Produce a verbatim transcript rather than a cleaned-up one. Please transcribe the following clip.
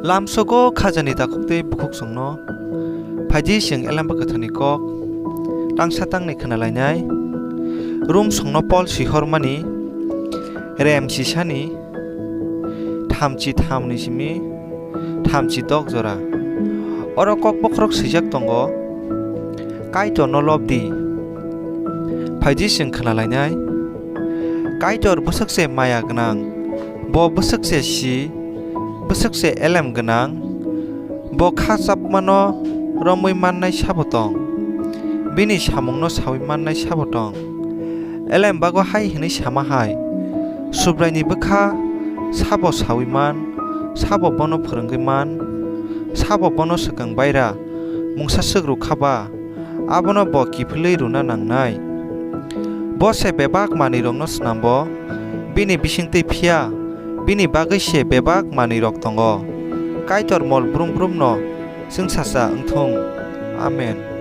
Lamsogo khajani takhuk tei bukhuk chwngno. Phaidi chwng Elemba Kwtharni kok tangsa tangnwi khna lainai. Rum songno Pol swihormani, rem sisani, thamchi thamni simi thamchi dok jora. Oro kok bokhorok swijak tongo, Kaitorno lob di. Phaidi chwng khna lainai. Kaitor bwswk se maya gwnang, bo bwswk se si, bwswk se elem gwnang, bo kha chapmano romwi mannai sabo tong, bini samungno saui mannai sabo tong. Elembago hai hwnwi sama hai, Subraini bwkha sabo saui man, sabo bono phwrwngwi man, sabo bono swkang baira mungsa swk rw kha ba, abono bo kiphilwi rwna nangnai. Bo se bebak manwirokno snambo, bini bisingtwi phiya, bini bagwi se bebak manwirok tongo. Kaitor mol brum brumno chwngsacha wng thung. Amen.